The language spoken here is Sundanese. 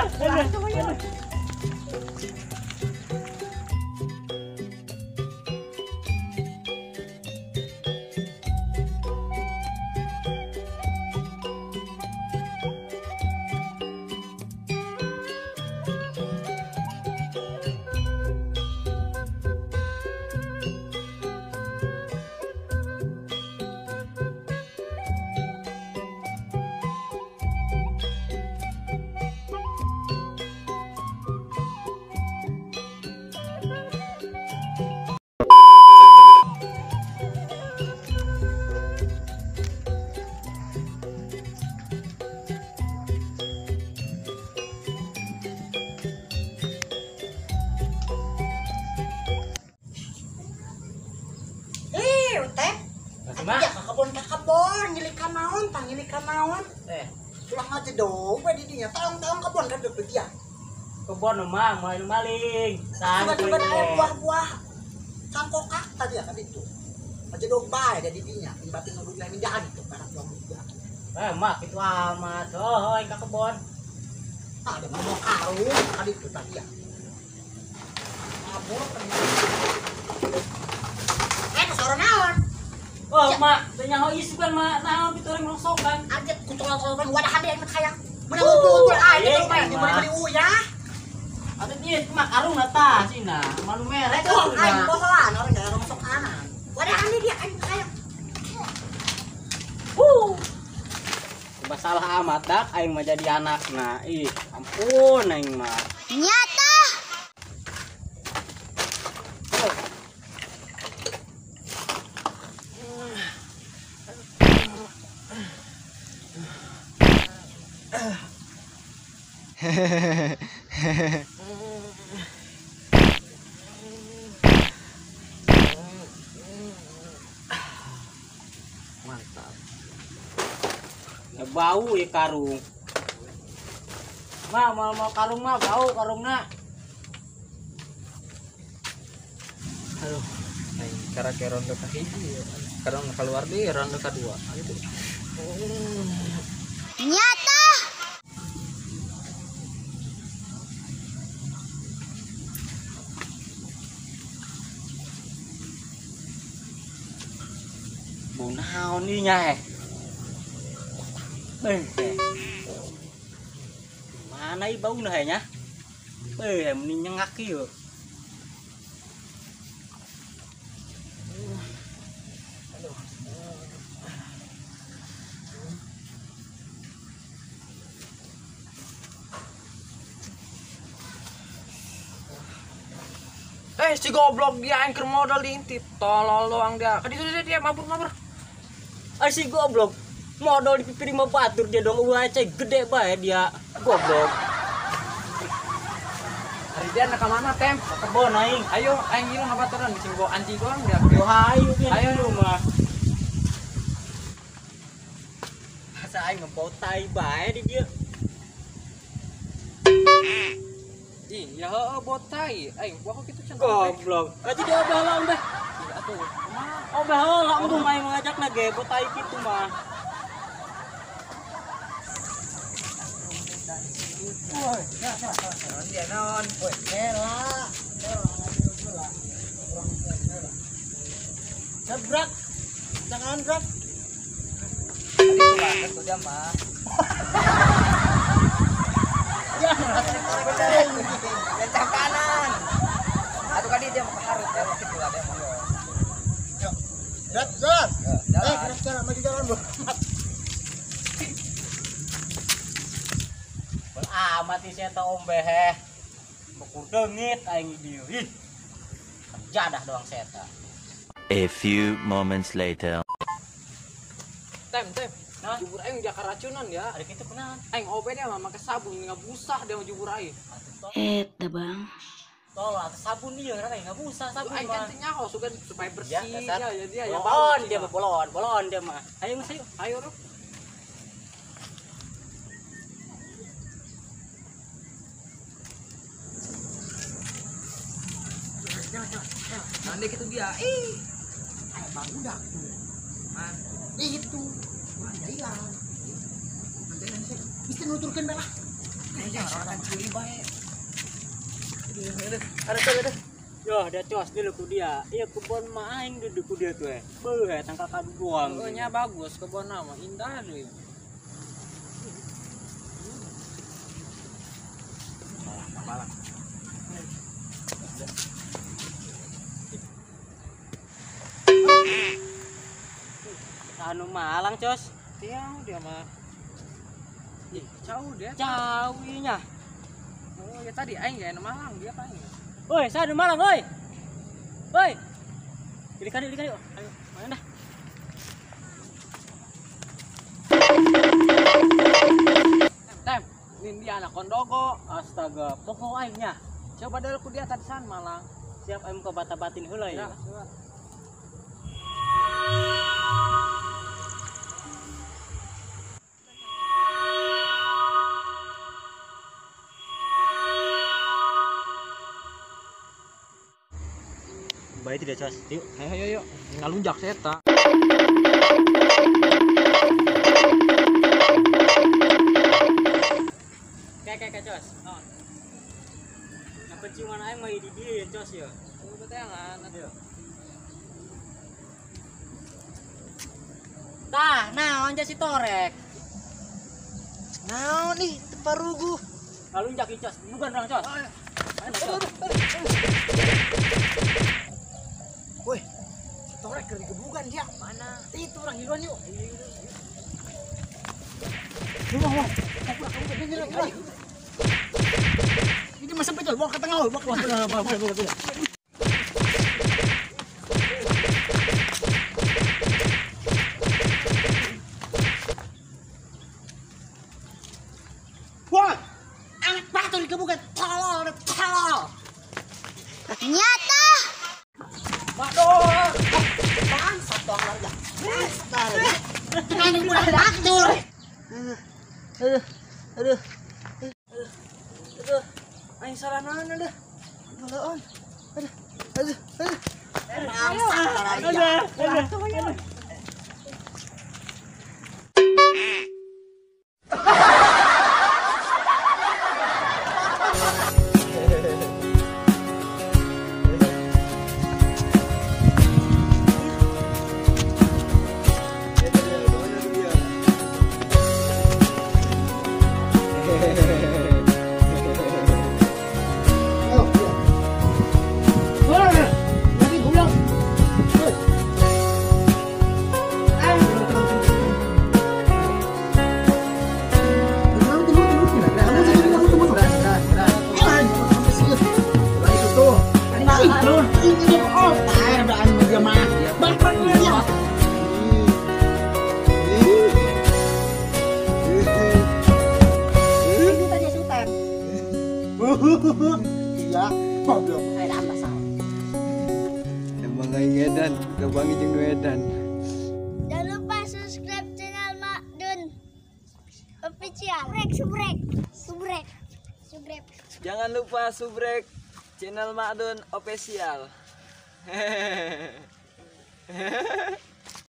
Ayo. Ya kebon nyelikan naon tang naon pulang aja dong we di dinya taong-taong kebon kan dek dia kebon mah main maling tiba-tiba aya buah-buah cangkokak tadi ya kan itu aja dong bae da di dinya batin nu lain jahat itu barang buah juga mah kitu amat oh ka kebon ah ada mau karung tadi itu tadi ya mabur sore naon. Oh, mak, teu nyaho ieu sugan mah naon kitu urang rongsokan. Anjir kucol-colokan wadah hade aing hayang. Meunang ngumpul-ngumpul aing di rumah dibeli-beli uyah. Atuh ieu mah karung tah sina, malu merek atuh. Aing bohoan orang daerah rongsokanan. Wadah hade dia aing hayang. Masalah amat dak aing mah jadi anakna. Ih, ampun aing mah. Nyata. Mantap. Ya, bau ya karung. Ma, mau karung mah bau karungna. Aduh, aing karake rondo ka hiji, karung keluar deui rondo ka dua gitu. Nyata. Bau naon ieu nya Mana ieu bauna he nya? Meni nyengak ieu. Si goblok dia aing keur modal diintip. Tolol doang dia. Ka ditu dia mabur-mabur. Si goblok modal di pipi mah batur dia dong ulah cai gede bae dia goblok. Hari dia nak ka mana tem? Ka kebon aing. Ayo aing ieu ngabaturan bisi bawa anjing doang dia. Yo hayu ayo lu mah. Asa aing ngebau tai bae di dia. Ih, ya heueuh botai. Aing buah kitu can. Goblok. Aja dia obah lah udah. Atuh. Obah heula embung aing ngajakna ge botai kitu mah. Woi, dia naon? Woi, hela. Jabrak. Jangan brak. Tadi tuh banget tuh dia mah. Ya, lencang kanan. Atau kali dia mau ke harut ya, gitu lah dia mau. Yuk. Gerak, jalan. Gerak jalan, maju jalan, Bro. Amat sih saya tau ombe heh. Bekur dengit aing dieu. Ih. Jadah doang seta. A few moments later. Tem. Nah, jubur aing dia keracunan ya. Ada kitu kunaon? Aing obe dia mah make sabun ngabusah dia mah jubur aing. Dah bang. Tolong atuh sabun ieu rada ngabusah sabun aing mah. Kan teu nyaho sugan supaya bersih ya, ya dia ya. Bolon dia mah bolon dia mah. Ayo mas ayo. Ayo lu. Nanti gitu dia. Ih. Ayo barudak tuh. Man. Itu. Urang hilang. Nanti sih. Mesti nuturkeun bae lah. Jangan curi bae. Aduh, aduh. Yo, dia cos dulu ku dia. Iya kebon mah aing duduk ku dia tuh eh. Beuh, tangkal kadu doang. Pokoknya bagus kebon mah indah deh. Malah. Anu Malang, cos. Tiang dia mah. Ih, jauh dia. Jauh nya. Oh, ya tadi aing gak Malang dia apa aing. Woi, saya di Malang, woi. Woi. Pilih kali, pilih kali. Ayo, mana dah? Tem, ini dia anak kondogo. Astaga, pokok aingnya. Coba dulu ku dia tadi san Malang. Siap aing ke bata-batin heula ya. Coba. Baik tidak cos, yuk. Ayo, ayo, yuk. Ngalunjak seta. Kayak cos. Oh. Nah, penciuman aing mah di dia ya cos ya. Tunggu beteangan. Ayo. Tah, naon si torek. Naon nih teparugu. Ngalunjak ieu cos, bukan orang cos. Ayo, cos. Woi, si torek keur digebugan dia. Mana? Itu orang hiluan yuk. Wah, wah. Ini masih betul, bawa ke tengah, bawa ke tengah, bawa ke tengah. Wah, anak batu digebugan, tolol, tolol. Nyata. Waduh, bangsat dong warga. Bangsat. Ini udah daktur. Aduh, aduh, aduh, aduh. Aing salah naon aduh. Balaon. Aduh, aduh, aduh. Bangsat aduh, aduh. Iya, goblok. Emang aing edan, gabangi jeung nu edan. Jangan lupa subscribe channel Mak Dun Official. Subrek, subrek, subrek, subrek. Jangan lupa subrek channel Mak Dun Official. Hehehe.